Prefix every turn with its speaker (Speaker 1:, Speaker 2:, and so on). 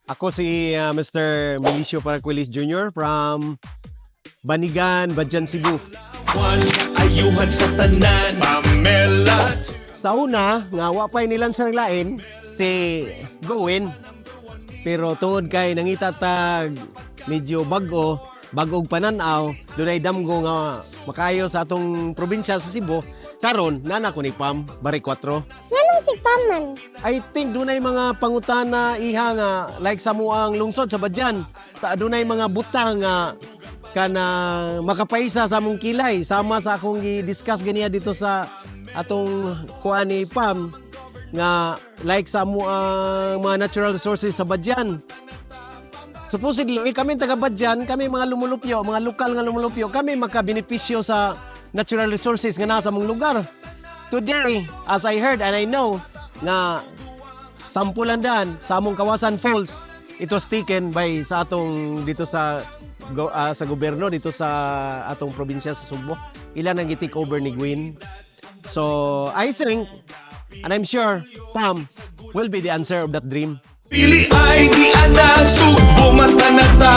Speaker 1: Ako si Mr. Milicio Paraquilis Jr. from Banigan, Badian, Cebu.
Speaker 2: One, ayuhan sa tanan. Pamela.
Speaker 1: Sa una, nga wa pa'y nilansar lain, si Gowin. Pero tungod kay nangita tag medyo bag-o, bag-og pananaw, dunay damgo nga makayo sa atong probinsya sa Cebu. Karon, nana ko ni Pam, Baricuatro.
Speaker 3: Nganong si Pam man?
Speaker 1: I think dunay mga pangutana iha nga like sa muang lungsod sa Badian. Ta dunay mga butang nga kana makapaisa sa among kilay, sama sa akong gi-discuss ganiya dito sa atong kuan ni Pam nga like sa amuang mga natural resources sa Badian. Supposedly, eh, kami taga Badian, kami mga lumulupyo, mga lokal nga lumulupyo, kami makabenepisyo sa natural resources nga nasa among lugar. Today, as I heard and I know, nga sampulan daan sa among Kawasan Falls, it was taken by sa atong dito sa gobyerno dito sa atong probinsya sa Sugbo. Ilan ang gi-take over ni Gwen. So, I think and I'm sure Pam will be the answer of that dream.
Speaker 2: Pili ay di ana, Sugbo, mata na ta.